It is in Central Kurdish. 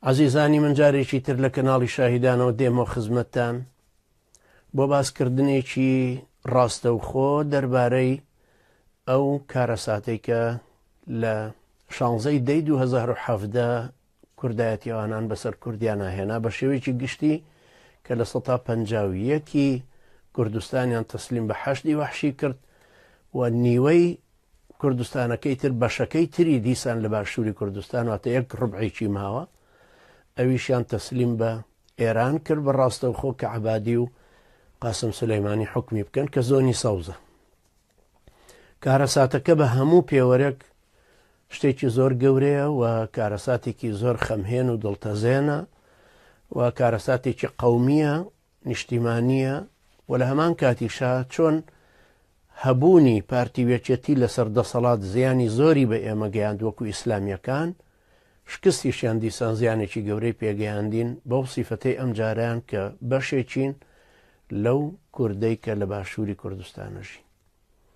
عەزیزانی من جارێکی تر لە کەناڵی شاهیدانەوە دێمەوە خزمەتتان بۆ باسکردنێکی ڕاستەوخۆ دەربارەی ئەو کارەساتەی کە لە شانزەی دەی 2017 کوردایەتیوانان بەسەر کوردیانە هێنا بە شێوەیەکی گشتی کە لە 151 کوردستانیان تەسلیم بە حەشدی وەحشی کرد و نیوەی کوردستانەکەی تر بەشەکەی تری دیسان لە باشووری کوردستان واتە یەک ڕبعێکی ماوە ئەویشیان تەسلیم بە ئێران کرد بە ڕاستەوخۆ کە عەبادی و قاسم سولەیمانی حکومی بکەن کە زۆنی سەوزە. کارەساتەکە بە هەموو پێوەرێک شتێکی زۆر گەورەیە و کارەساتێکی زۆر خەمهێن و دڵتەزێنە و کارەساتێکی قەومیە نیشتیمانییە و لە هەمان کاتیشا چۆن هەبوونی پارتی ویەکێتی لەسەر دەسەڵات زیانی زۆری بە ئێمە گەیاند وەکو ئیسلامیەکان، شکستیشیان دیسان زیانێکی گەورەی پێگەیاندین بەو سیفەتەی ئەمجارەیان کە بەشێکین لەو کوردەی کە لە باشووری کوردستانە ژین.